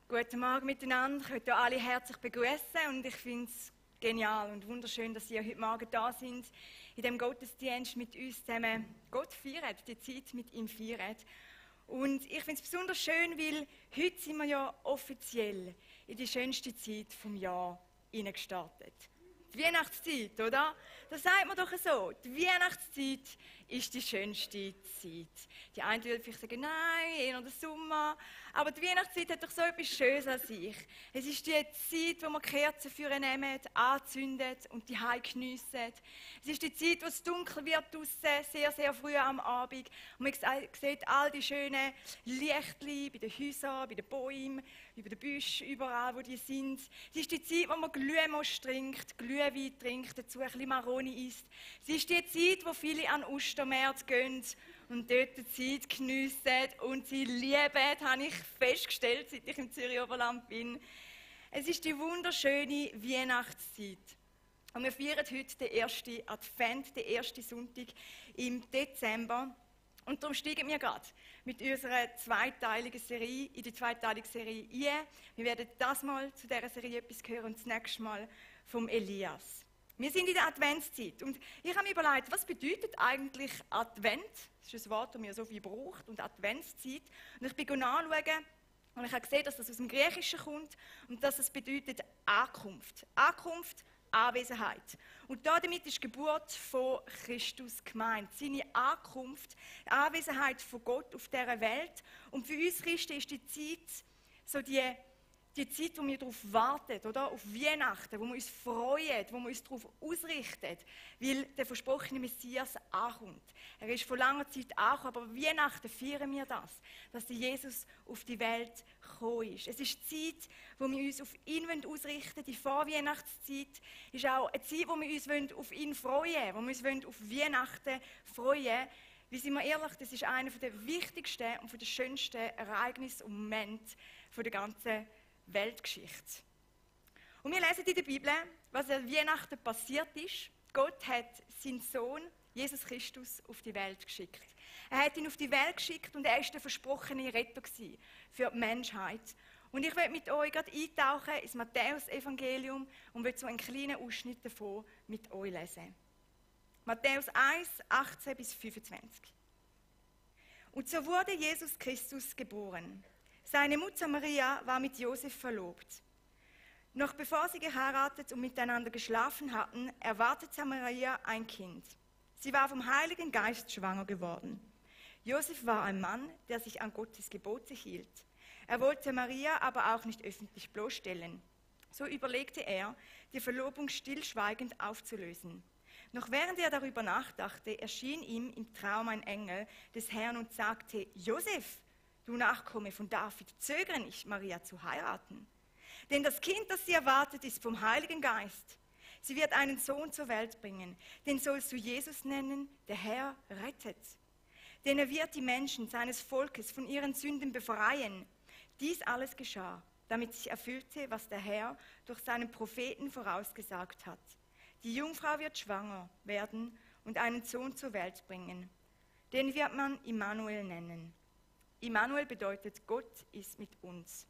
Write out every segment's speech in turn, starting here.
Guten Morgen miteinander. Ich möchte euch alle herzlich begrüßen und ich finde es genial und wunderschön, dass ihr heute Morgen da sind, in dem Gottesdienst mit uns zusammen Gott feiert, die Zeit mit ihm feiert. Und ich finde es besonders schön, weil heute sind wir ja offiziell in die schönste Zeit des Jahres hineingestartet. Die Weihnachtszeit, oder? Das sagt man doch so. Die Weihnachtszeit ist die schönste Zeit. Die einen würden vielleicht sagen, nein, eher der Sommer. Aber die Weihnachtszeit hat doch so etwas Schönes an sich. Es ist die Zeit, wo man Kerzen für nehmen, anzündet und die Heim geniessen. Es ist die Zeit, wo es dunkel wird draussen, sehr, sehr früh am Abend. Und man sieht all die schönen Lichtchen bei den Häusern, bei den Bäumen, über den Büschen, überall, wo die sind. Es ist die Zeit, wo man Glühmost trinkt, Glühwein trinkt, dazu ein bisschen Maroni isst. Es ist die Zeit, wo viele an Ostermärz gehen und dort die Zeit geniessen und sie lieben, habe ich festgestellt, seit ich im Zürich Oberland bin. Es ist die wunderschöne Weihnachtszeit. Und wir feiern heute den ersten Advent, den ersten Sonntag im Dezember. Und darum steigen wir gerade mit unserer zweiteiligen Serie in die zweiteilige Serie ein. Wir werden das Mal zu dieser Serie etwas hören und das nächste Mal vom Elias. Wir sind in der Adventszeit und ich habe mir überlegt, was bedeutet eigentlich Advent? Das ist ein Wort, das mir so viel braucht, und Adventszeit. Und ich bin nachschauen und ich habe gesehen, dass das aus dem Griechischen kommt und dass es bedeutet Ankunft. Ankunft, Anwesenheit. Und damit ist die Geburt von Christus gemeint. Seine Ankunft, die Anwesenheit von Gott auf dieser Welt. Und für uns Christen ist die Zeit so die Zeit, wo wir darauf warten, oder? Auf Weihnachten, wo wir uns freuen, wo wir uns darauf ausrichten, weil der versprochene Messias ankommt. Er ist vor langer Zeit angekommen, aber Weihnachten feiern wir das, dass der Jesus auf die Welt gekommen ist. Es ist die Zeit, wo wir uns auf ihn ausrichten wollen. Die Vorweihnachtszeit ist auch eine Zeit, wo wir uns auf ihn freuen wollen, wo wir uns auf Weihnachten freuen. Wie sind wir ehrlich, das ist einer der wichtigsten und der schönsten Ereignisse und Momente der ganzen Weltgeschichte. Und wir lesen in der Bibel, was an Weihnachten passiert ist. Gott hat seinen Sohn, Jesus Christus, auf die Welt geschickt. Er hat ihn auf die Welt geschickt und er war der versprochene Retter für die Menschheit. Und ich will mit euch gerade eintauchen ins Matthäus-Evangelium und will so einen kleinen Ausschnitt davon mit euch lesen. Matthäus 1, 18 bis 25. Und so wurde Jesus Christus geboren. Seine Mutter Maria war mit Josef verlobt. Noch bevor sie geheiratet und miteinander geschlafen hatten, erwartete Maria ein Kind. Sie war vom Heiligen Geist schwanger geworden. Josef war ein Mann, der sich an Gottes Gebote hielt. Er wollte Maria aber auch nicht öffentlich bloßstellen. So überlegte er, die Verlobung stillschweigend aufzulösen. Noch während er darüber nachdachte, erschien ihm im Traum ein Engel des Herrn und sagte: Josef, du Nachkomme von David, zögere nicht, Maria zu heiraten. Denn das Kind, das sie erwartet, ist vom Heiligen Geist. Sie wird einen Sohn zur Welt bringen. Den sollst du Jesus nennen, der Herr rettet. Denn er wird die Menschen seines Volkes von ihren Sünden befreien. Dies alles geschah, damit sich erfüllte, was der Herr durch seinen Propheten vorausgesagt hat. Die Jungfrau wird schwanger werden und einen Sohn zur Welt bringen. Den wird man Immanuel nennen. Immanuel bedeutet, Gott ist mit uns.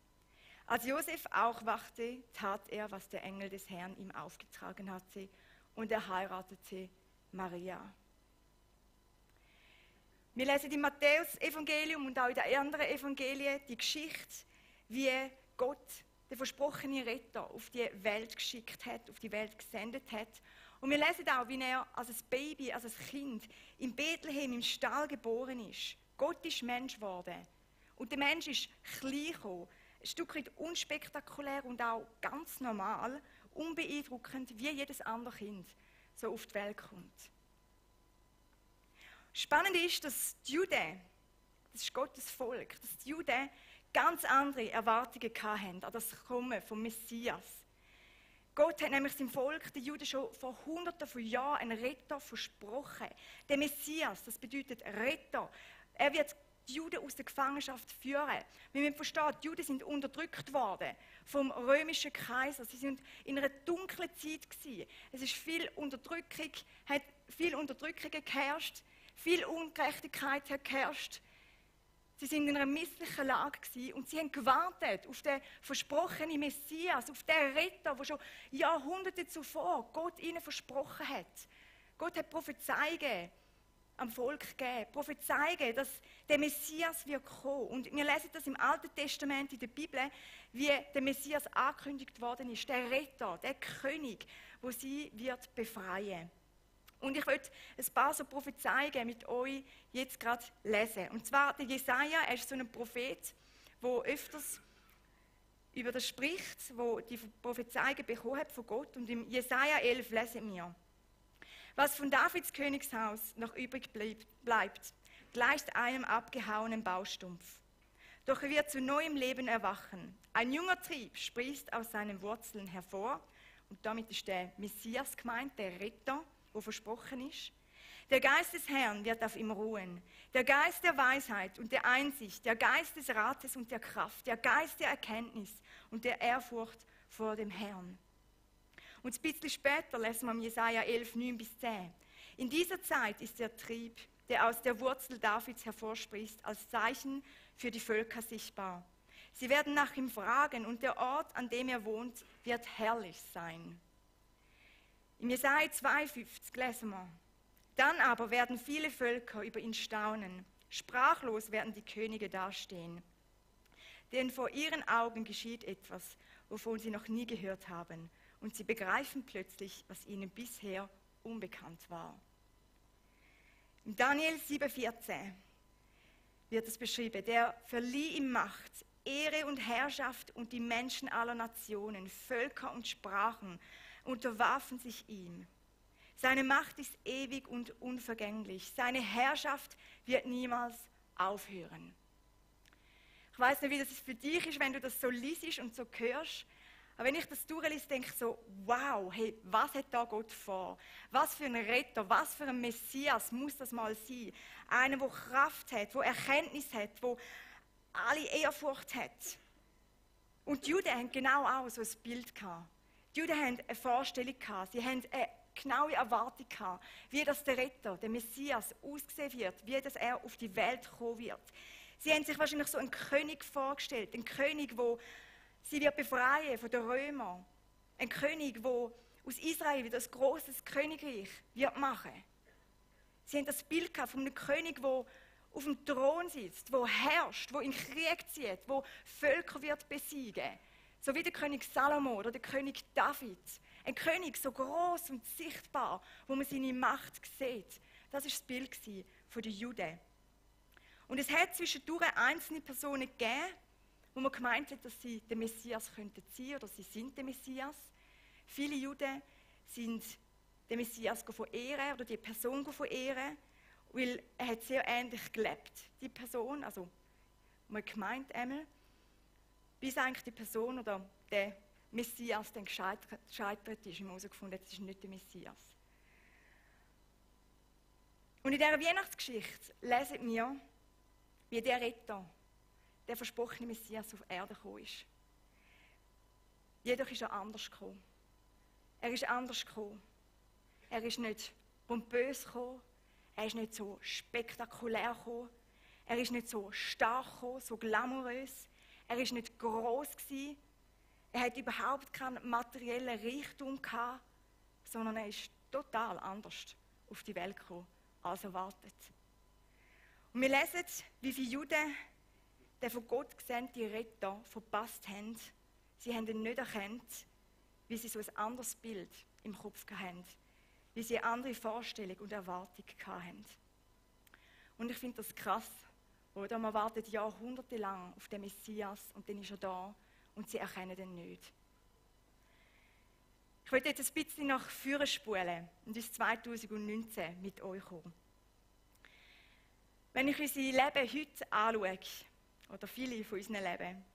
Als Josef aufwachte, tat er, was der Engel des Herrn ihm aufgetragen hatte, und er heiratete Maria. Wir lesen im Matthäus-Evangelium und auch in den anderen Evangelien die Geschichte, wie Gott den versprochenen Retter auf die Welt geschickt hat, auf die Welt gesendet hat. Und wir lesen auch, wie er als ein Baby, als ein Kind in Bethlehem im Stall geboren ist. Gott ist Mensch geworden. Und der Mensch ist klein gekommen, ein Stück weit unspektakulär und auch ganz normal, unbeeindruckend, wie jedes andere Kind so auf die Welt kommt. Spannend ist, dass die Juden, das ist Gottes Volk, dass die Juden ganz andere Erwartungen hatten an das Kommen vom Messias. Gott hat nämlich seinem Volk, den Juden, schon vor Hunderten von Jahren einen Retter versprochen. Der Messias, das bedeutet Retter. Er wird die Juden aus der Gefangenschaft führen. Wir müssen verstehen, die Juden sind unterdrückt worden vom römischen Kaiser. Sie sind in einer dunklen Zeit gewesen. Es ist viel Unterdrückung, geherrscht, viel Ungerechtigkeit hat geherrscht. Sie sind in einer misslichen Lage gewesen und sie haben gewartet auf den versprochenen Messias, auf den Retter, der schon Jahrhunderte zuvor Gott ihnen versprochen hat. Gott hat Prophezeiungen am Volk gegeben, Prophezeiungen, dass der Messias wird kommen. Und wir lesen das im Alten Testament in der Bibel, wie der Messias angekündigt worden ist, der Retter, der König, der sie wird befreien. Und ich möchte ein paar so Prophezeiungen mit euch jetzt gerade lesen. Und zwar der Jesaja, er ist so ein Prophet, der öfters über das spricht, der die Prophezeiungen bekommen hat von Gott. Und im Jesaja 11 lesen wir: Was von Davids Königshaus noch übrig bleibt, gleicht einem abgehauenen Baustumpf. Doch er wird zu neuem Leben erwachen. Ein junger Trieb sprießt aus seinen Wurzeln hervor. Und damit ist der Messias gemeint, der Retter, der versprochen ist. Der Geist des Herrn wird auf ihm ruhen. Der Geist der Weisheit und der Einsicht, der Geist des Rates und der Kraft, der Geist der Erkenntnis und der Ehrfurcht vor dem Herrn. Und ein bisschen später lesen wir im Jesaja 11, 9-10. In dieser Zeit ist der Trieb, der aus der Wurzel Davids hervorsprießt, als Zeichen für die Völker sichtbar. Sie werden nach ihm fragen und der Ort, an dem er wohnt, wird herrlich sein. Im Jesaja 2,50 lesen wir: Dann aber werden viele Völker über ihn staunen. Sprachlos werden die Könige dastehen. Denn vor ihren Augen geschieht etwas, wovon sie noch nie gehört haben. Und sie begreifen plötzlich, was ihnen bisher unbekannt war. In Daniel 7,14 wird es beschrieben: Der verlieh ihm Macht, Ehre und Herrschaft, und die Menschen aller Nationen, Völker und Sprachen unterwarfen sich ihm. Seine Macht ist ewig und unvergänglich. Seine Herrschaft wird niemals aufhören. Ich weiß nicht, wie das für dich ist, wenn du das so liest und so hörst. Aber wenn ich das durchlese, denke ich so: Wow, hey, was hat da Gott vor? Was für ein Retter, was für ein Messias muss das mal sein? Einer, der Kraft hat, der Erkenntnis hat, der alle Ehrfurcht hat. Und die Juden haben genau auch so ein Bild gehabt. Die Juden haben eine Vorstellung gehabt, sie haben eine genaue Erwartung gehabt, wie das der Retter, der Messias, aussehen wird, wie das er auf die Welt kommen wird. Sie haben sich wahrscheinlich so einen König vorgestellt, einen König, der sie wird befreien von den Römern, ein König, der aus Israel wieder ein grosses Königreich wird machen. Sie haben das Bild gehabt von einem König, der auf dem Thron sitzt, der herrscht, der in den Krieg zieht, der Völker wird besiegen. So wie der König Salomo oder der König David. Ein König so groß und sichtbar, wo man seine Macht sieht. Das war das Bild von den Juden. Und es hat zwischendurch einzelne Personen gegeben, wo man gemeint hat, dass sie der Messias könnten sein oder sie sind der Messias. Viele Juden sind den Messias verehren oder die Person verehren, weil er hat sehr ähnlich gelebt, die Person. Also man gemeint einmal, bis eigentlich die Person oder der Messias dann gescheitert ist, und man herausgefunden hat, das ist nicht der Messias. Und in dieser Weihnachtsgeschichte lesen wir, wie der Retter, der versprochene Messias, auf Erde gekommen ist. Jedoch ist er anders gekommen. Er ist anders gekommen. Er ist nicht pompös gekommen. Er ist nicht so spektakulär gekommen. Er ist nicht so stark gekommen, so glamourös. Er ist nicht gross gewesen. Er hat überhaupt keinen materiellen Reichtum gehabt, sondern er ist total anders auf die Welt gekommen, als erwartet. Und wir lesen, wie viele Juden den von Gott gesandten Retter verpasst haben. Sie haben ihn nicht erkannt, weil sie so ein anderes Bild im Kopf hatten, weil sie eine andere Vorstellung und Erwartung hatten. Und ich finde das krass, oder? Man wartet jahrhundertelang auf den Messias und dann ist er da und sie erkennen ihn nicht. Ich möchte jetzt ein bisschen nach vorne spulen und ins 2019 mit euch kommen. Wenn ich unser Leben heute anschaue, oder viele von unseren Leben,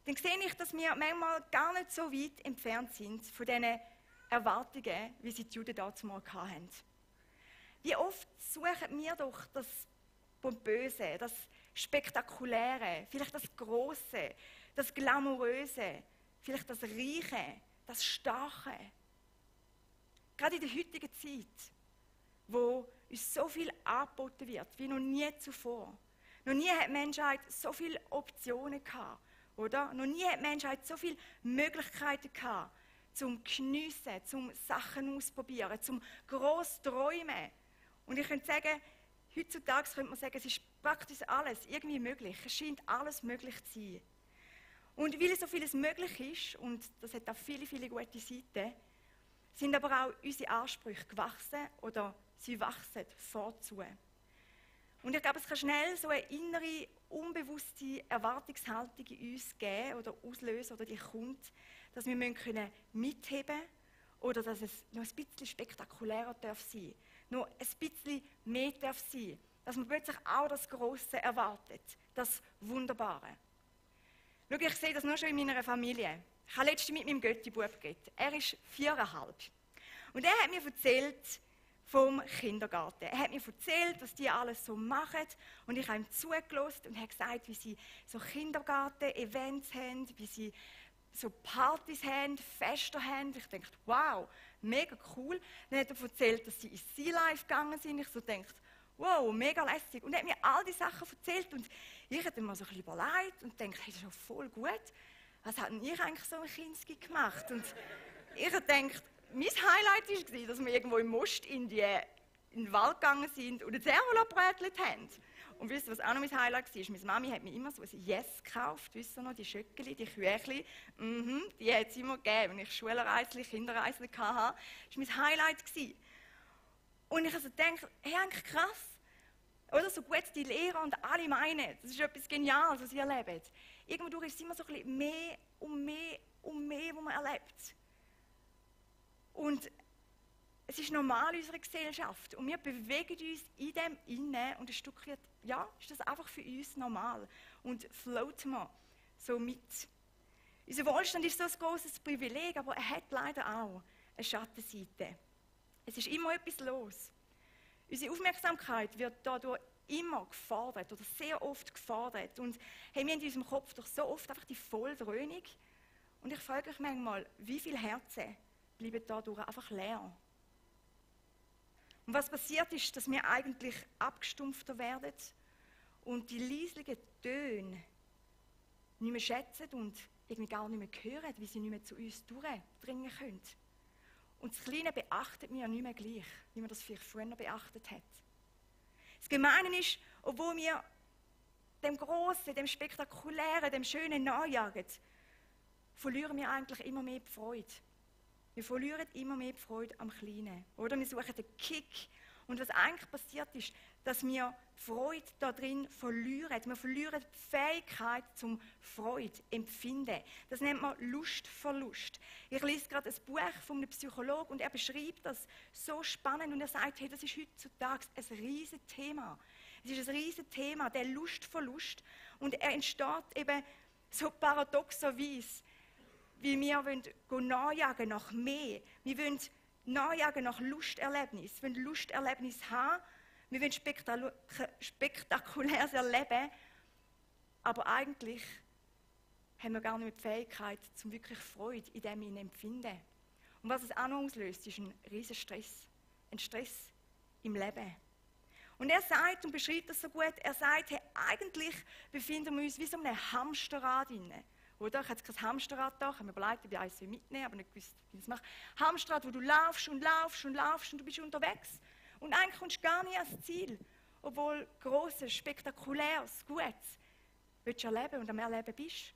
dann sehe ich, dass wir manchmal gar nicht so weit entfernt sind von diesen Erwartungen, wie sie die Juden dazu mal hatten. Wie oft suchen wir doch das Pompöse, das Spektakuläre, vielleicht das Grosse, das Glamouröse, vielleicht das Reiche, das Starke. Gerade in der heutigen Zeit, wo uns so viel angeboten wird, wie noch nie zuvor. Noch nie hat die Menschheit so viele Optionen gehabt, oder? Noch nie hat die Menschheit so viele Möglichkeiten gehabt, zum Geniessen, zum Sachen ausprobieren, zum gross träumen. Und ich könnte sagen, heutzutage könnte man sagen, es ist praktisch alles irgendwie möglich. Es scheint alles möglich zu sein. Und weil so vieles möglich ist, und das hat auch viele, viele gute Seiten, sind aber auch unsere Ansprüche gewachsen oder sie wachsen vorzu. Und ich glaube, es kann schnell so eine innere, unbewusste Erwartungshaltung in uns geben oder auslösen oder die kommt, dass wir mitheben können oder dass es noch ein bisschen spektakulärer darf sein, noch ein bisschen mehr darf sein, dass man plötzlich auch das Grosse erwartet, das Wunderbare. Schau, ich sehe das nur schon in meiner Familie. Ich habe letztens mit meinem Götti-Bub geredet. Er ist 4,5. Und er hat mir erzählt vom Kindergarten. Er hat mir erzählt, was die alles so machen. Und ich habe ihm zugelassen und habe gesagt, wie sie so Kindergarten-Events haben, wie sie so Partys haben, Feste haben. Ich dachte, wow, mega cool. Dann hat er erzählt, dass sie ins Sea Life gegangen sind. Ich so dachte, wow, mega lässig. Und er hat mir all die Sachen erzählt. Und ich habe mir so ein bisschen überlegt und dachte, hey, das ist ja voll gut. Was hat denn ich eigentlich so ein Kinski gemacht? Und ich habe gedacht, mein Highlight war, dass wir irgendwo im Most in den Wald gegangen sind und ein Servola gebrätelt haben. Und wisst ihr, was auch noch mein Highlight war? Meine Mami hat mir immer so ein Yes gekauft, wisst ihr noch, die Schöckeli, die Küchli. Die hat es immer gegeben, wenn ich Schulreisli, Kinderreisli hatte. Das war mein Highlight. Und ich habe so gedacht, hey, eigentlich krass. Oder so gut die Lehrer und alle meinen, das ist etwas Geniales, was sie erleben. Irgendwo ist es immer so ein bisschen mehr und mehr und mehr, was man erlebt. Und es ist normal in unserer Gesellschaft. Und wir bewegen uns in dem Innen und ein Stück weit, ja, ist das einfach für uns normal. Und floaten wir so mit. Unser Wohlstand ist so ein grosses Privileg, aber er hat leider auch eine Schattenseite. Es ist immer etwas los. Unsere Aufmerksamkeit wird dadurch immer gefordert oder sehr oft gefordert. Und hey, wir haben in unserem Kopf doch so oft einfach die Volldröhnung. Und ich frage mich manchmal, wie viele Herzen bleiben dadurch einfach leer? Und was passiert ist, dass wir eigentlich abgestumpfter werden und die leislichen Töne nicht mehr schätzen und irgendwie gar nicht mehr hören, wie sie nicht mehr zu uns durchdringen können. Und das Kleine beachtet wir nicht mehr gleich, wie man das vielleicht früher beachtet hat. Das Gemeine ist, obwohl wir dem Grossen, dem Spektakulären, dem Schönen nachjagen, verlieren wir eigentlich immer mehr die Freude. Wir verlieren immer mehr die Freude am Kleinen. Oder wir suchen den Kick. Und was eigentlich passiert ist, dass wir Freude da drin verlieren. Wir verlieren die Fähigkeit zum Freude empfinden. Das nennt man Lustverlust. Ich lese gerade ein Buch von einem Psychologen und er beschreibt das so spannend und er sagt, hey, das ist heutzutage ein riesiges Thema. Es ist ein riesiges Thema, der Lustverlust. Und er entsteht eben so paradoxerweise, wie wir nachjagen nach mehr. Wir wollen nachjagen nach Lusterlebnis. Wir wollen Lusterlebnis haben. Wir wollen Spektakuläres erleben. Aber eigentlich haben wir gar nicht mehr die Fähigkeit, zum wirklich Freude in dem empfinden. Und was es auch noch auslöst, ist ein riesen Stress. Ein Stress im Leben. Und er sagt und beschreibt das so gut, er sagt, hey, eigentlich befinden wir uns wie so einem Hamsterrad drin. Oder? Ich hatte kein Hamsterrad da, ich habe mir überlegt, ob ich eins mitnehmen, aber nicht gewusst, wie ich das mache. Hamsterrad, wo du laufst und laufst und laufst und du bist unterwegs. Und eigentlich kommst du gar nicht ans Ziel. Obwohl Grosses, Spektakuläres, Gutes willst du erleben und am Erleben bist.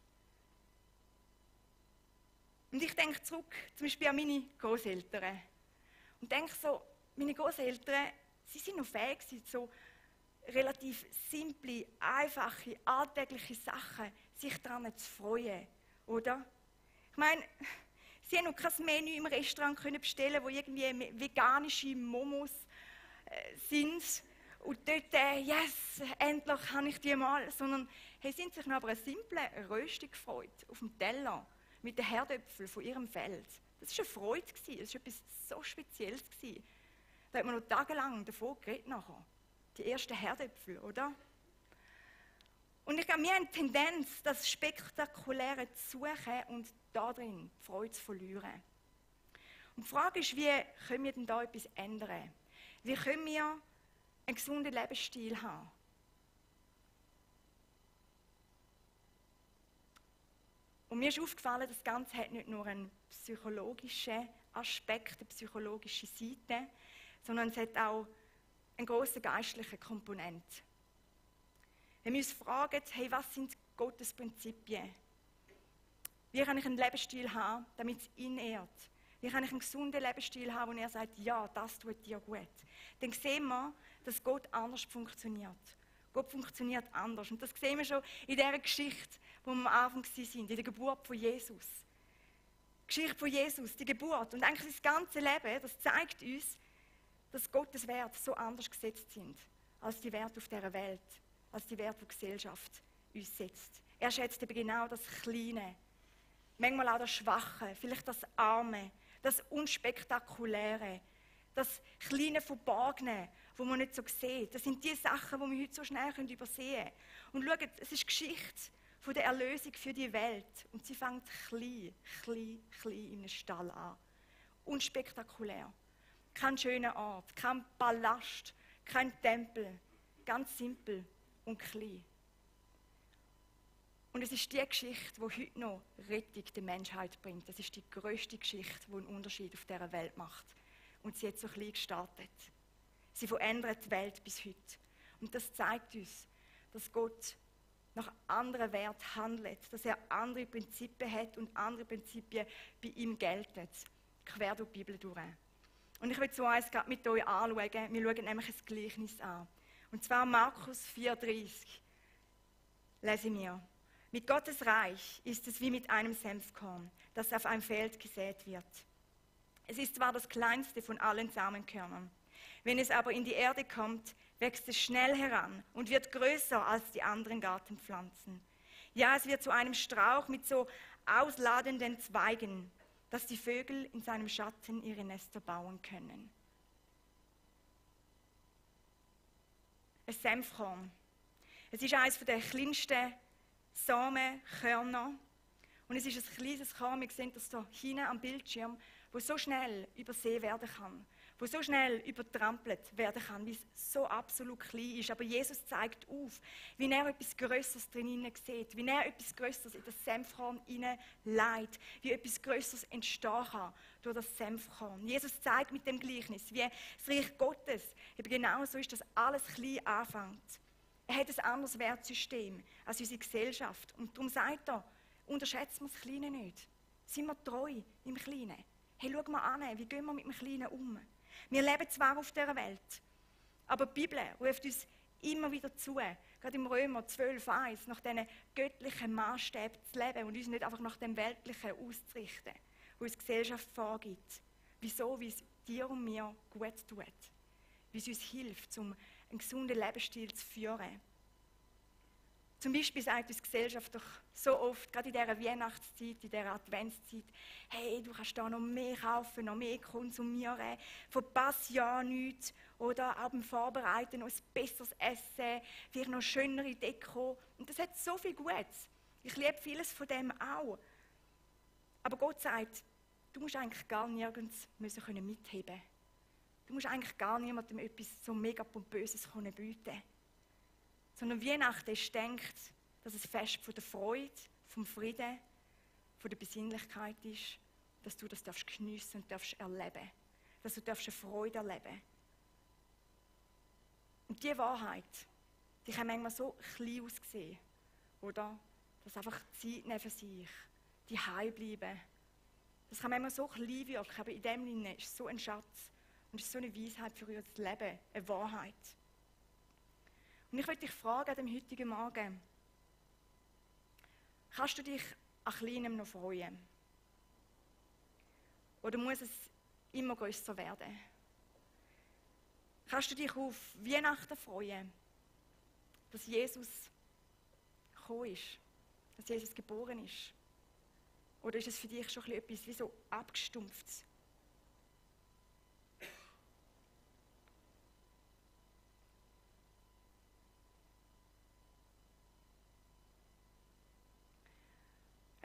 Und ich denke zurück, zum Beispiel an meine Großeltern. Und denke so, meine Großeltern, sie sind noch fähig, so relativ simple, einfache, alltägliche Sachen, sich daran zu freuen, oder? Ich meine, sie haben noch kein Menü im Restaurant bestellen, wo irgendwie veganische Momos sind und dort, yes, endlich habe ich die mal, sondern hey, sind sich noch aber eine simple Röstung gefreut, auf dem Teller, mit den Herdöpfeln von ihrem Feld. Das war eine Freude, das war etwas so Spezielles. Da hat man noch tagelang davon geredet nachher. Die ersten Herdöpfel, oder? Und ich glaube, wir haben die Tendenz, das Spektakuläre zu suchen und darin die Freude zu verlieren. Und die Frage ist, wie können wir denn da etwas ändern? Wie können wir einen gesunden Lebensstil haben? mir ist aufgefallen, das Ganze hat nicht nur einen psychologischen Aspekt, eine psychologische Seite, sondern es hat auch einen grossen geistlichen Komponent. Wenn wir uns fragen, hey, was sind Gottes Prinzipien? Wie kann ich einen Lebensstil haben, damit es ihn ehrt? Wie kann ich einen gesunden Lebensstil haben, wo er sagt, ja, das tut dir gut? Dann sehen wir, dass Gott anders funktioniert. Gott funktioniert anders. Und das sehen wir schon in dieser Geschichte, wo wir am Anfang waren, in der Geburt von Jesus. Die Geschichte von Jesus, die Geburt und eigentlich das ganze Leben, das zeigt uns, dass Gottes Werte so anders gesetzt sind, als die Werte auf dieser Welt, als die Werte, die die Gesellschaft uns setzt. Er schätzt eben genau das Kleine, manchmal auch das Schwache, vielleicht das Arme, das Unspektakuläre, das Kleine Verborgene, wo man nicht so sieht. Das sind die Sachen, die wir heute so schnell übersehen können. Und schaut, es ist Geschichte von der Erlösung für die Welt. Und sie fängt klein in einem Stall an. Unspektakulär. Kein schöner Ort, kein Palast, kein Tempel. Ganz simpel und klein. Und es ist die Geschichte, die heute noch Rettung der Menschheit bringt. Das ist die grösste Geschichte, die einen Unterschied auf dieser Welt macht. Und sie hat so klein gestartet. Sie verändert die Welt bis heute. Und das zeigt uns, dass Gott nach anderen Werten handelt, dass er andere Prinzipien hat und andere Prinzipien bei ihm gelten. Quer durch die Bibel durch. Und ich will so eins gerade mit euch anschauen. Wir schauen nämlich ein Gleichnis an. Und zwar Markus 4,30 lesen wir. Mit Gottes Reich ist es wie mit einem Senfkorn, das auf einem Feld gesät wird. Es ist zwar das kleinste von allen Samenkörnern. Wenn es aber in die Erde kommt, wächst es schnell heran und wird größer als die anderen Gartenpflanzen. Ja, es wird zu einem Strauch mit so ausladenden Zweigen, dass die Vögel in seinem Schatten ihre Nester bauen können. Ein Senfkorn. Es ist eines der kleinsten Samenkörner. Und es ist ein kleines Korn, wir sehen das hier hinten am Bildschirm, das so schnell übersehen werden kann, wo so schnell übertrampelt werden kann, weil es so absolut klein ist. Aber Jesus zeigt auf, wie er etwas Größeres drin sieht, wie er etwas Größeres in das Senfkorn hineinlegt, wie etwas Größeres entstehen kann durch das Senfkorn. Jesus zeigt mit dem Gleichnis, wie das Reich Gottes eben genau so ist, dass alles klein anfängt. Er hat ein anderes Wertsystem als unsere Gesellschaft. Und darum sagt er, unterschätzen wir das Kleine nicht. Sind wir treu im Kleinen. Hey, schau mal an, wie gehen wir mit dem Kleinen um? Wir leben zwar auf dieser Welt, aber die Bibel ruft uns immer wieder zu, gerade im Römer 12,1, nach diesen göttlichen Maßstäben zu leben und uns nicht einfach nach dem Weltlichen auszurichten, wo uns die Gesellschaft vorgibt. Wieso? Wie es dir und mir gut tut. Wie es uns hilft, um einen gesunden Lebensstil zu führen. Zum Beispiel sagt uns die Gesellschaft doch so oft, gerade in dieser Weihnachtszeit, in dieser Adventszeit, hey, du kannst da noch mehr kaufen, noch mehr konsumieren, verpass ja nichts. Oder auch beim Vorbereiten noch ein besseres Essen, vielleicht noch schönere Deko. Und das hat so viel Gutes. Ich liebe vieles von dem auch. Aber Gott sagt, du musst eigentlich gar nirgends mitheben können. Du musst eigentlich gar niemandem etwas so mega Pompöses bieten. Sondern Weihnachten ist gedacht, dass es Fest von der Freude, vom Frieden, von der Besinnlichkeit ist, dass du das geniessen und erleben. Dass du eine Freude erleben. Und diese Wahrheit, die kann manchmal so klein aussehen, oder? Dass einfach Zeit nehmen für sich, die Heim bleiben. Das kann manchmal so klein wirken, aber in dem Sinne ist es so ein Schatz und ist so eine Weisheit für unser Leben, eine Wahrheit. Und ich möchte dich fragen an dem heutigen Morgen, kannst du dich an Kleinem noch freuen? Oder muss es immer grösser werden? Kannst du dich auf Weihnachten freuen, dass Jesus gekommen ist, dass Jesus geboren ist? Oder ist es für dich schon etwas wie so abgestumpft?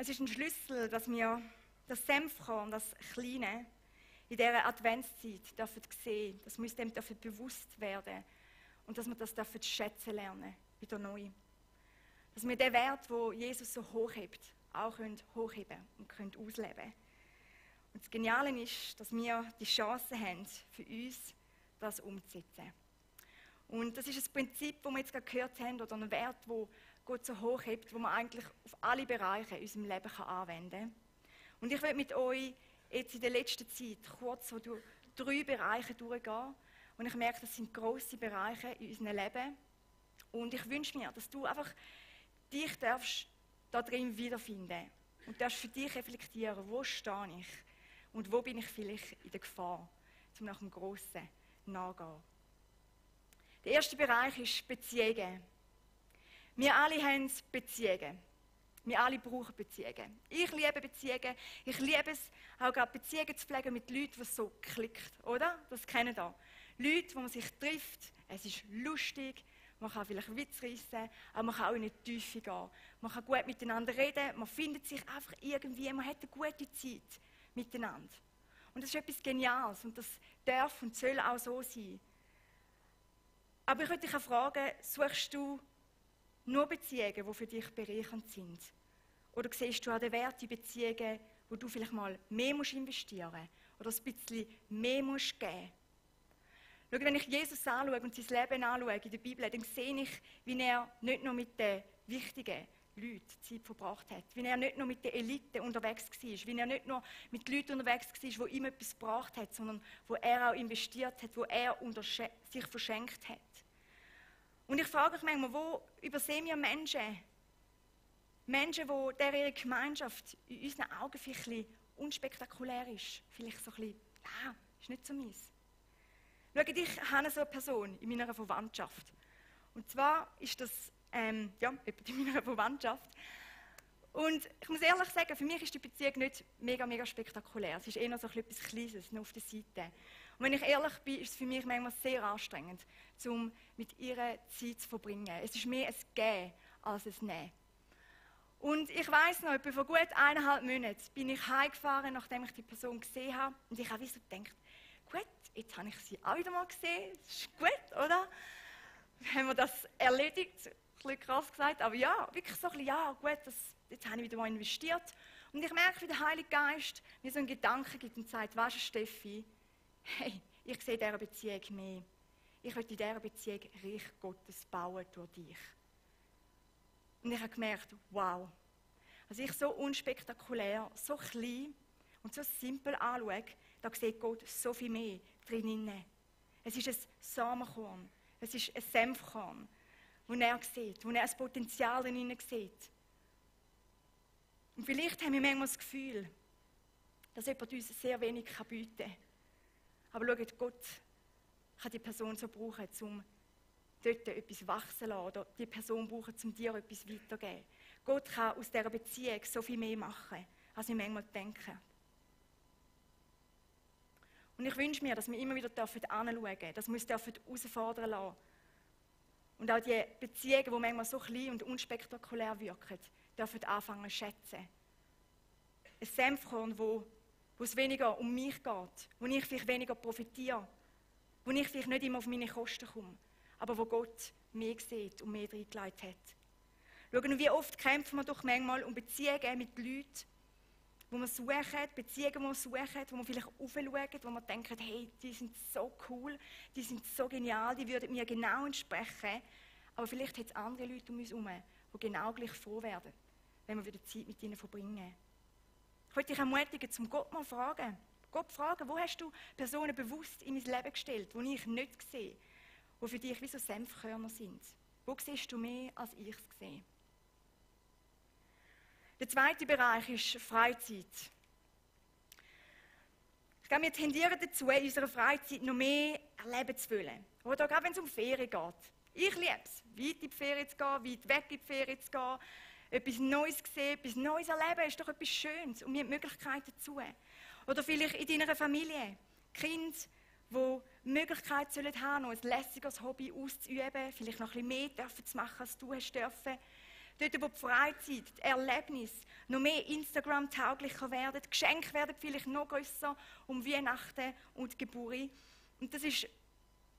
Es ist ein Schlüssel, dass wir das Senfkorn, das Kleine, in dieser Adventszeit dürfen sehen, dass wir uns dem bewusst werden und dass wir das schätzen lernen, wieder neu. Dass wir den Wert, den Jesus so hochhebt, auch hochheben und ausleben können. Und das Geniale ist, dass wir die Chance haben, für uns das umzusetzen. Und das ist ein Prinzip, das wir jetzt gerade gehört haben, oder ein Wert, wo Gott so hochhebt, wo man eigentlich auf alle Bereiche in unserem Leben anwenden kann. Und ich will mit euch jetzt in der letzten Zeit kurz so durch 3 Bereiche durchgehen. Und ich merke, das sind grosse Bereiche in unserem Leben. Und ich wünsche mir, dass du einfach dich darfst da drin wiederfinden und darfst für dich reflektieren, wo stehe ich und wo bin ich vielleicht in der Gefahr, um nach dem Grossen nachzugehen. Der erste Bereich ist Beziehungen. Wir alle haben Beziehungen. Wir alle brauchen Beziehungen. Ich liebe Beziehungen. Ich liebe es, auch gerade Beziehungen zu pflegen mit Leuten, die so klickt, oder? Das kennen ihr. Leute, wo man sich trifft, es ist lustig, man kann vielleicht Witz reissen, aber man kann auch in die Tiefe gehen. Man kann gut miteinander reden, man findet sich einfach irgendwie, man hat eine gute Zeit miteinander. Und das ist etwas Geniales und das darf und soll auch so sein. Aber ich würde dich auch fragen, suchst du nur Beziehungen, die für dich bereichernd sind? Oder siehst du auch den Wert in Beziehungen, wo du vielleicht mal mehr investieren musst oder ein bisschen mehr geben musst? Schau, wenn ich Jesus anschaue und sein Leben anschaue in der Bibel, dann sehe ich, wie er nicht nur mit den wichtigen Leuten Zeit verbracht hat, wie er nicht nur mit der Elite unterwegs war, wie er nicht nur mit Leuten unterwegs war, die ihm etwas gebracht haben, sondern wo er auch investiert hat, wo er sich verschenkt hat. Und ich frage mich manchmal, wo übersehen wir Menschen, wo ihre Gemeinschaft in unseren Augen vielleicht ein bisschen unspektakulär ist, vielleicht so ein bisschen, ist nicht so meins. Schau, ich habe so eine Person in meiner Verwandtschaft. Und zwar ist das jemand in meiner Verwandtschaft. Und ich muss ehrlich sagen, für mich ist die Beziehung nicht mega spektakulär. Es ist eher so etwas Kleines, nur auf der Seite. Und wenn ich ehrlich bin, ist es für mich manchmal sehr anstrengend, um mit ihr Zeit zu verbringen. Es ist mehr ein Geben als ein Nehmen. Und ich weiss noch, etwa vor gut 1,5 Monaten bin ich heimgefahren, nachdem ich die Person gesehen habe. Und ich habe so gedacht, gut, jetzt habe ich sie auch wieder mal gesehen. Das ist gut, oder? Haben wir das erledigt? Ein bisschen krass gesagt, aber ja, wirklich so ein bisschen, ja, gut, jetzt habe ich wieder mal investiert. Und ich merke, wie der Heilige Geist mir so einen Gedanken gibt und sagt, weisst du, Steffi, hey, ich sehe in dieser Beziehung mehr. Ich will in dieser Beziehung Reich Gottes bauen durch dich. Und ich habe gemerkt, wow, also ich so unspektakulär, so klein und so simpel anschaue, da sieht Gott so viel mehr drin. Es ist ein Samenkorn, es ist ein Senfkorn, wo er sieht, wo er das Potenzial drin sieht. Und vielleicht haben wir manchmal das Gefühl, dass jemand uns sehr wenig bieten kann. Aber schaut, Gott kann die Person so brauchen, um dort etwas wachsen zu lassen, oder die Person brauchen, um dir etwas weiterzugeben. Gott kann aus dieser Beziehung so viel mehr machen, als wir manchmal denken. Und ich wünsche mir, dass wir immer wieder hinschauen dürfen, dass wir uns herausfordern lassen. Und auch die Beziehungen, die manchmal so klein und unspektakulär wirken, dürfen anfangen zu schätzen. Ein Senfkorn, wo es weniger um mich geht, wo ich vielleicht weniger profitiere, wo ich vielleicht nicht immer auf meine Kosten komme, aber wo Gott mehr sieht und mehr reingelegt hat. Schauen, wie oft kämpfen wir doch manchmal um Beziehungen mit Leuten, wo wir suchen, Beziehungen, die wir suchen, wo wir vielleicht aufschauen, wo wir denken, hey, die sind so cool, die sind so genial, die würden mir genau entsprechen. Aber vielleicht hat es andere Leute um uns herum, die genau gleich froh werden, wenn wir wieder Zeit mit ihnen verbringen. Ich möchte dich ermutigen, zum Gott mal fragen. Gott fragen, wo hast du Personen bewusst in mein Leben gestellt, die ich nicht sehe, die für dich wie so Senfkörner sind? Wo siehst du mehr, als ich es sehe? Der zweite Bereich ist Freizeit. Ich glaube, wir tendieren dazu, in unserer Freizeit noch mehr erleben zu wollen. Oder gerade wenn es um Ferien geht. Ich liebe es, weit in die Ferien zu gehen, weit weg in die Ferien zu gehen, etwas Neues zu sehen, etwas Neues erleben, ist doch etwas Schönes und wir haben Möglichkeiten dazu. Oder vielleicht in deiner Familie, Kinder, die Möglichkeit sollen haben, noch ein lässiges Hobby auszuüben, vielleicht noch ein bisschen mehr dürfen zu machen, als du hast dürfen. Dort, wo die Freizeit, die Erlebnisse noch mehr Instagram-tauglicher werden, die Geschenke werden vielleicht noch grösser um Weihnachten und die Geburt. Und das ist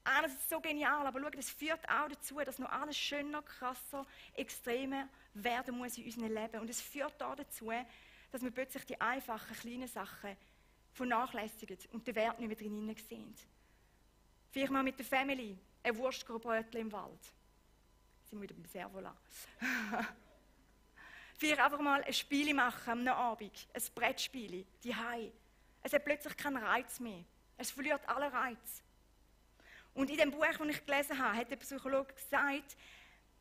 einerseits so genial, aber schau, das führt auch dazu, dass noch alles schöner, krasser, extremer werden muss in unserem Leben. Und es führt auch dazu, dass wir plötzlich die einfachen, kleinen Sachen vernachlässigen und den Wert nicht mehr drin sehen. Vielleicht mal mit der Family ein Wurstbrötchen im Wald. Sind wir wieder beim Servola. Vielleicht einfach mal ein Spiel machen am Abend, ein Brettspiel, die Hai. Es hat plötzlich keinen Reiz mehr. Es verliert alle Reiz. Und in dem Buch, das ich gelesen habe, hat der Psychologe gesagt,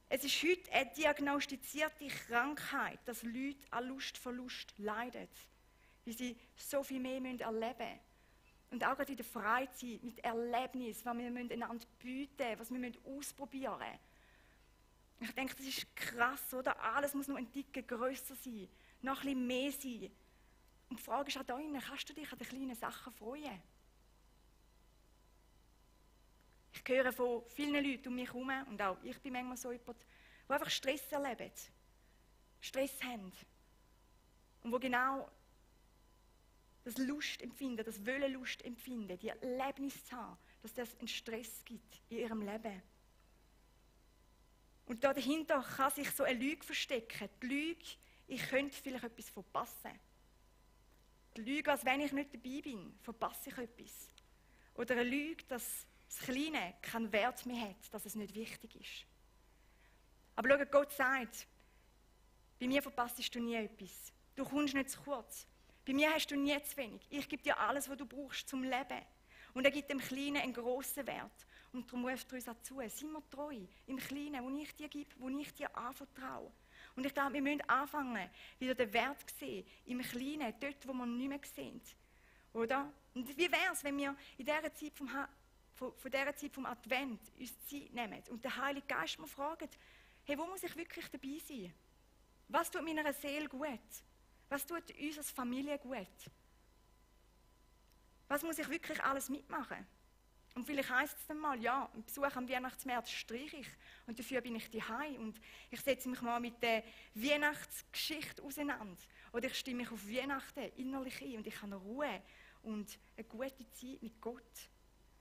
es ist heute eine diagnostizierte Krankheit, dass Leute an Lustverlust leiden, weil sie so viel mehr erleben müssen. Und auch gerade in der Freizeit, mit Erlebnissen, was wir einander bieten, was wir ausprobieren müssen. Ich denke, das ist krass, oder? Alles muss noch ein Ticken grösser sein, noch ein bisschen mehr sein. Und die Frage ist auch da innen, kannst du dich an den kleinen Sachen freuen? Ich höre von vielen Leuten um mich herum, und auch ich bin manchmal so jemand, die einfach Stress erleben, Stress haben. Und wo genau das Lust empfinden, das Wollenlust empfinden, die Erlebnis zu haben, dass das einen Stress gibt in ihrem Leben. Und da dahinter kann sich so eine Lüge verstecken. Die Lüge, ich könnte vielleicht etwas verpassen. Die Lüge, als wenn ich nicht dabei bin, verpasse ich etwas. Oder eine Lüge, dass das Kleine keinen Wert mehr hat, dass es nicht wichtig ist. Aber schau, Gott sagt, bei mir verpasst du nie etwas. Du kommst nicht zu kurz. Bei mir hast du nie zu wenig. Ich gebe dir alles, was du brauchst zum Leben. Und er gibt dem Kleinen einen grossen Wert. Und darum ruft er uns auch zu, sei mir treu im Kleinen, wo ich dir gebe, wo ich dir anvertraue. Und ich glaube, wir müssen anfangen, wieder den Wert zu sehen, im Kleinen, dort, wo wir nicht mehr sehen. Oder? Und wie wäre es, wenn wir in dieser Zeit von dieser Zeit vom Advent uns Zeit nehmen und den Heiligen Geist mal fragen, hey, wo muss ich wirklich dabei sein? Was tut meiner Seele gut? Was tut uns als Familie gut? Was muss ich wirklich alles mitmachen? Und vielleicht heisst es dann mal, ja, einen Besuch am Weihnachtsmarkt streiche ich und dafür bin ich daheim und ich setze mich mal mit der Weihnachtsgeschichte auseinander. Oder ich stimme mich auf Weihnachten innerlich ein und ich habe Ruhe und eine gute Zeit mit Gott.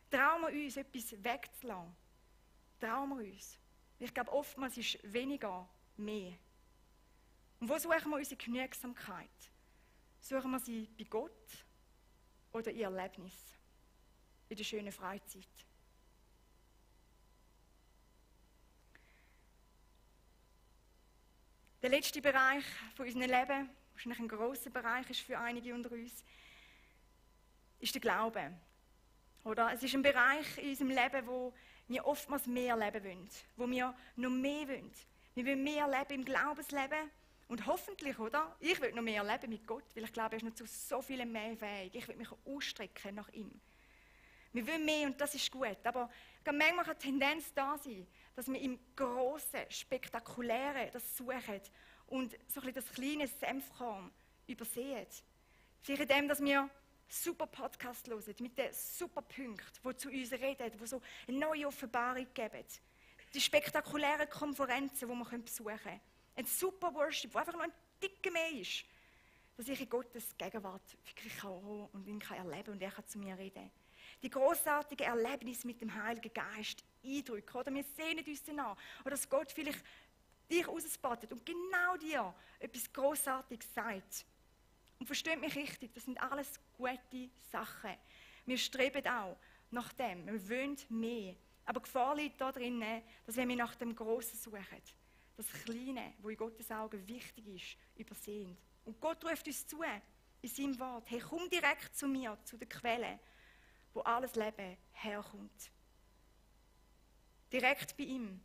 Trauen wir uns, etwas wegzulassen. Trauen wir uns. Ich glaube, oftmals ist weniger mehr. Und wo suchen wir unsere Genügsamkeit? Suchen wir sie bei Gott oder in Erlebnis? In der schönen Freizeit? Der letzte Bereich von unserem Leben, wahrscheinlich ein grosser Bereich ist für einige unter uns, ist der Glaube. Oder? Es ist ein Bereich in unserem Leben, wo wir oftmals mehr leben wollen, wo wir noch mehr wollen. Wir wollen mehr leben im Glaubensleben und hoffentlich, oder? Ich will noch mehr leben mit Gott, weil ich glaube, er ist noch zu so vielem mehr fähig. Ich will mich ausstrecken nach ihm. Wir wollen mehr und das ist gut, aber manchmal kann die Tendenz da sein, dass wir im Grossen, Spektakulären das suchen und so ein bisschen das kleine Senfkorn übersehen. Vielleicht in dem, dass wir super Podcasts hören, mit den super Punkten, die zu uns reden, die so eine neue Offenbarung geben. Die spektakulären Konferenzen, die wir besuchen können. Ein super Worship, der einfach noch ein Ticken mehr ist. Dass ich in Gottes Gegenwart wirklich kann und ihn erleben kann und er kann zu mir reden. Die grossartigen Erlebnisse mit dem Heiligen Geist eindrücken. Oder wir sehnen uns danach. Oder dass Gott vielleicht dich ausspottet und genau dir etwas Grossartiges sagt. Und versteht mich richtig, das sind alles gute Sachen. Wir streben auch nach dem, wir wollen mehr. Aber die Gefahr liegt da drin, dass wenn wir nach dem Grossen suchen, das Kleine, das in Gottes Augen wichtig ist, übersehen. Und Gott ruft uns zu, in seinem Wort, hey, komm direkt zu mir, zu der Quelle, wo alles Leben herkommt. Direkt bei ihm.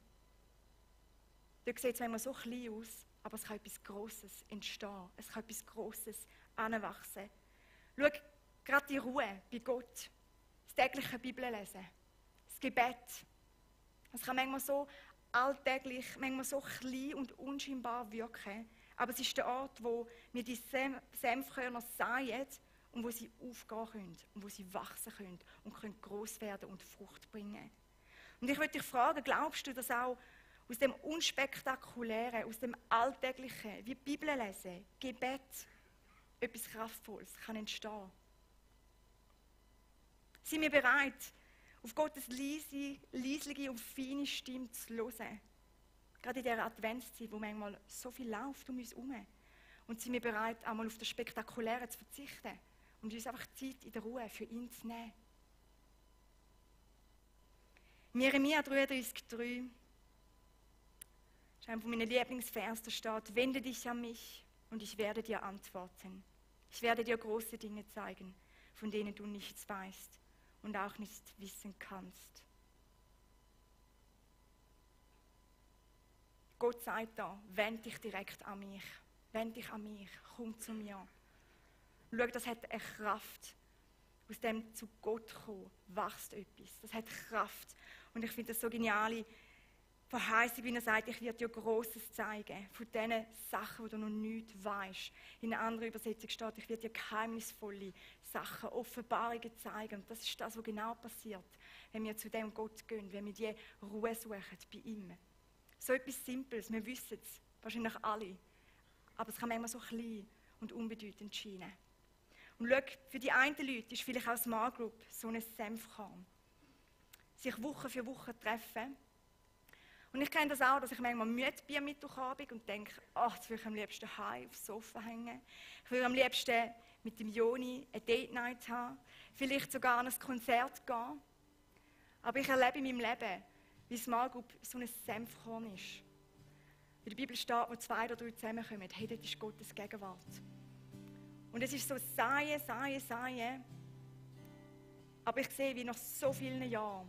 Dort sieht es manchmal so klein aus, aber es kann etwas Grosses entstehen. Es kann etwas Grosses anwachsen. Schau, gerade die Ruhe bei Gott, das tägliche Bibellesen, das Gebet. Es kann manchmal so alltäglich, manchmal so klein und unscheinbar wirken, aber es ist der Ort, wo wir die Senfkörner säen und wo sie aufgehen können und wo sie wachsen können und können gross werden und Frucht bringen. Und ich würde dich fragen, glaubst du, dass auch aus dem Unspektakulären, aus dem Alltäglichen, wie Bibel lesen, Gebet, etwas Kraftvolles kann entstehen? Sind wir bereit, auf Gottes leisliche und feine Stimme zu hören. Gerade in dieser Adventszeit, wo manchmal so viel läuft um uns herum. Und sind wir bereit, einmal auf das Spektakuläre zu verzichten und uns einfach Zeit in der Ruhe für ihn zu nehmen. In Jeremia 33,3 ist einer von meinen Lieblingsversen, da steht: Wende dich an mich und ich werde dir antworten. Ich werde dir große Dinge zeigen, von denen du nichts weißt und auch nicht wissen kannst. Gott sagt da: Wende dich direkt an mich. Wende dich an mich. Komm zu mir. Schau, das hat eine Kraft. Aus dem zu Gott kommen, wächst etwas. Das hat Kraft. Und ich finde das so geniale Verheißung, wie er sagt, ich werde dir Grosses zeigen, von diesen Sachen, die du noch nicht weißt. In einer anderen Übersetzung steht, ich werde dir geheimnisvolle Sachen, Offenbarungen zeigen. Und das ist das, was genau passiert, wenn wir zu dem Gott gehen, wenn wir die Ruhe suchen bei ihm. So etwas Simples, wir wissen es, wahrscheinlich alle. Aber es kann manchmal so klein und unbedeutend scheinen. Und schau, für die einen Leute ist vielleicht auch Small Group so ein Senfkorn. Sich Woche für Woche treffen. Und ich kenne das auch, dass ich manchmal müde bin am Mittwochabend und denke, jetzt will ich am liebsten heim aufs Sofa hängen. Ich will am liebsten mit dem Joni eine Date Night haben. Vielleicht sogar an ein Konzert gehen. Aber ich erlebe in meinem Leben, wie Small Group so ein Senfkorn ist. In der Bibel steht, wo 2 oder 3 zusammenkommen, hey, dort ist Gottes Gegenwart. Und es ist so Säen. Aber ich sehe, wie nach so vielen Jahren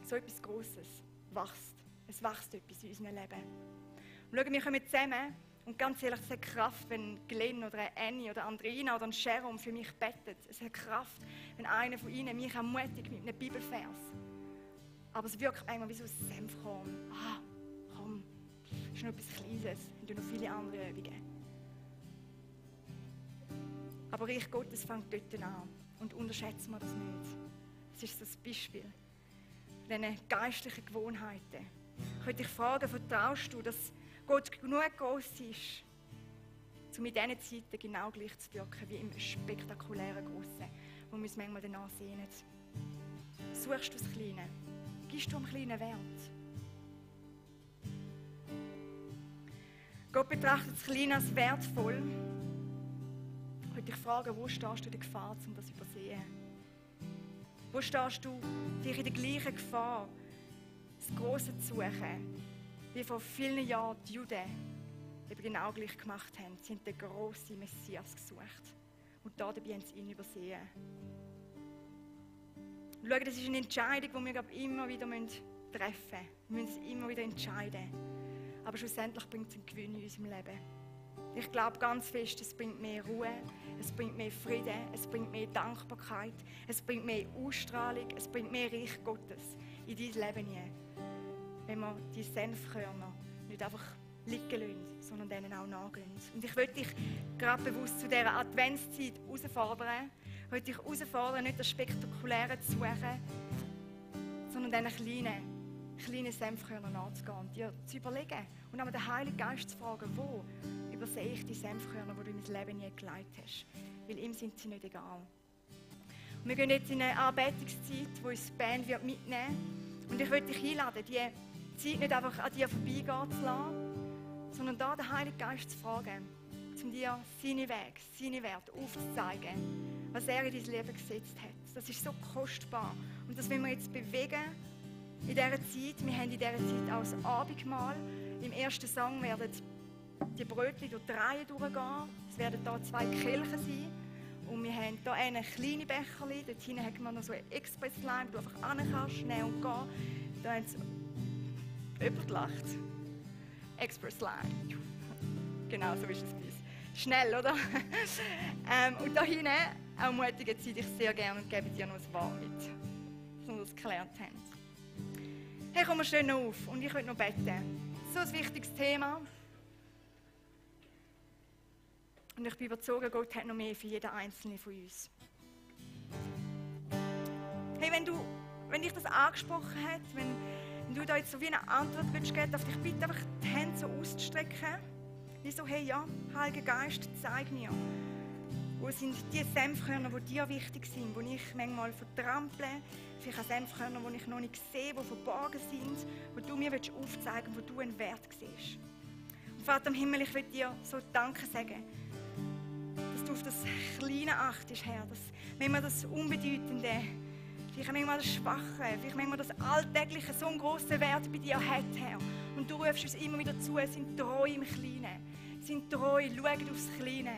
so etwas Grosses wächst. Es wächst etwas in unserem Leben. Und schau, wir kommen zusammen und ganz ehrlich, es hat Kraft, wenn Glenn oder Annie oder Andrina oder Sharon für mich bettet. Es hat Kraft, wenn einer von ihnen mich ermutigt mit einem Bibelvers. Aber es wirkt manchmal wie so ein Senfkorn. Komm, das ist noch etwas Kleines und noch viele andere Übungen. Aber Reich Gottes fängt dort an. Und unterschätzen wir das nicht. Das ist so ein Beispiel von diesen geistlichen Gewohnheiten. Ich möchte dich fragen, vertraust du, dass Gott genug groß ist, um in diesen Zeiten genau gleich zu wirken wie im spektakulären Grossen, wo wir uns manchmal danach sehnen? Suchst du das Kleine? Gibst du am Kleinen Wert? Gott betrachtet das Kleine als wertvoll. Ich möchte dich fragen, wo stehst du in der Gefahr, um das zu übersehen? Wo stehst du dich in der gleichen Gefahr, das Grosse zu suchen, wie vor vielen Jahren die Juden eben genau gleich gemacht haben? Sie haben den grossen Messias gesucht. Und dabei haben sie ihn übersehen. Schau, das ist eine Entscheidung, die wir immer wieder treffen müssen. Wir müssen es immer wieder entscheiden. Aber schlussendlich bringt es einen Gewinn in unserem Leben. Ich glaube ganz fest, es bringt mehr Ruhe, es bringt mehr Frieden, es bringt mehr Dankbarkeit, es bringt mehr Ausstrahlung, es bringt mehr Reich Gottes in dein Leben hinein. Wenn wir die Senfkörner nicht einfach liegen lassen, sondern denen auch nachgehen. Und ich möchte dich gerade bewusst zu dieser Adventszeit herausfordern. Ich möchte dich herausfordern, nicht das Spektakuläre zu suchen, sondern diesen kleinen Senfkörner nachzugehen und dir zu überlegen und einmal den Heiligen Geist zu fragen, wo übersehe ich die Senfkörner, die du in mein Leben nie geleitet hast. Weil ihm sind sie nicht egal. Und wir gehen jetzt in eine Anbetungszeit, wo uns die Band mitnehmen wird. Und ich möchte dich einladen, die Zeit nicht einfach an dir vorbeigehen zu lassen, sondern da den Heiligen Geist zu fragen, um dir seine Wege, seine Werte aufzuzeigen, was er in dein Leben gesetzt hat. Das ist so kostbar. Und das wollen wir jetzt bewegen in dieser Zeit. Wir haben in dieser Zeit auch das Abendmahl. Im ersten Song werden die Brötchen durch die Reihe durchgehen. Es werden hier 2 Kelche sein. Und wir haben hier eine kleine Becherli. Dort hinten haben wir noch so eine Express-Line, wo du einfach hin kannst, nehmen und gehen. Da haben sie jemand gelacht. Express-Line. Genau, so ist es bei uns. Schnell, oder? Und da hinten ermutigen sie dich sehr gerne und geben dir noch ein Wort mit, dass wir das geklärt haben. Hey, komm, wir stehen auf und ich will noch beten. So ein wichtiges Thema. Und ich bin überzeugt, Gott hat noch mehr für jeden Einzelnen von uns. Hey, wenn dich das angesprochen hat, wenn du da jetzt so wie eine Antwort willst geben, darf ich bitte einfach die Hände so auszustrecken. Wie so, hey, ja, Heiliger Geist, zeig mir. Wo sind die Senfkörner, die dir wichtig sind, die ich manchmal vertrample? Vielleicht auch Senfkörner, die ich noch nicht sehe, die verborgen sind, wo du mir aufzeigen willst, wo du einen Wert siehst. Und Vater im Himmel, ich will dir so Danke sagen, dass du auf das Kleine achtest, Herr, dass manchmal das Unbedeutende, vielleicht manchmal das Schwache, vielleicht manchmal das Alltägliche so einen grossen Wert bei dir hat, Herr. Und du rufst uns immer wieder zu, sind treu im Kleinen, sind treu, schauen aufs Kleine.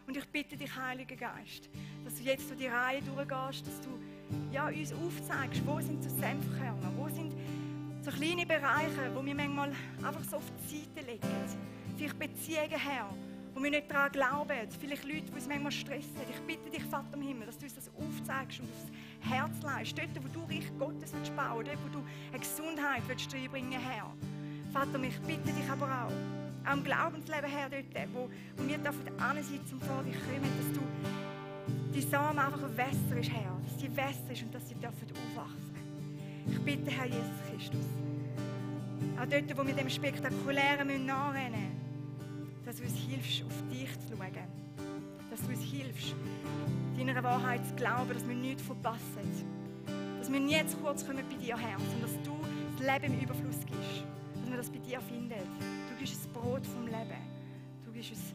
Und ich bitte dich, Heiliger Geist, dass du jetzt durch die Reihe durchgehst, dass du uns aufzeigst, wo sind so Senfkörner, wo sind so kleine Bereiche, wo wir manchmal einfach so auf die Seite legen. Vielleicht Beziehungen, Herr, wo wir nicht daran glauben, vielleicht Leute, die uns manchmal stressen. Ich bitte dich, Vater im Himmel, dass du uns das aufzeigst und aufs Herz leist. Dort, wo du Reich Gottes bauen willst, dort, wo du eine Gesundheit reinbringen willst, Herr. Vater, ich bitte dich aber auch im Glaubensleben, Herr, dort, wo wir ansitzen und vor dich kommen, dass du die Samen einfach wässerst, Herr, dass sie wässerst und dass sie aufwachsen dürfen. Ich bitte, Herr Jesus Christus, auch dort, wo wir dem Spektakulären nachrennen müssen, dass du uns hilfst, auf dich zu schauen, dass du uns hilfst, deiner Wahrheit zu glauben, dass wir nichts verpassen, dass wir nie zu kurz kommen bei dir, Herr, sondern dass du das Leben im Überfluss gibst, dass wir das bei dir finden. Du gibst das Brot vom Leben, du gibst uns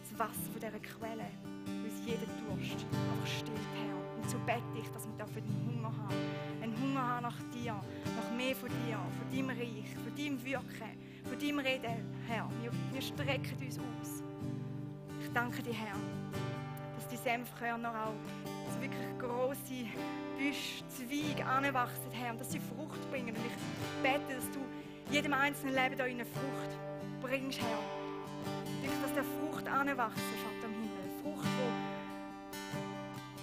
das Wasser von dieser Quelle, uns jeden Durst einfach stillt, Herr. Und so bete ich, dass wir einen Hunger haben. Einen Hunger haben nach dir, nach mehr von dir, von deinem Reich, von deinem Wirken, von deinem Reden, Herr. Wir strecken uns aus. Ich danke dir, Herr, dass die Senfkörner auch so wirklich grosse Büsche, Zweige anwachsen, Herr, und dass sie Frucht bringen. Und ich bete, dass du jedem einzelnen Leben da eine Frucht bringst, Herr. Wirklich, dass der Frucht anwachsen, Vater im Himmel. Frucht, wo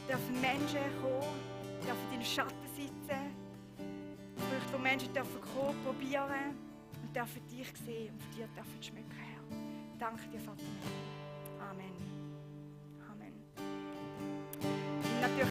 dürfen Menschen kommen, dürfen in den Schatten sitzen. Frucht, wo Menschen dürfen kommen, probieren und dürfen dich sehen und von dir dürfen schmecken, Herr. Danke dir, Vater im Himmel. Amen.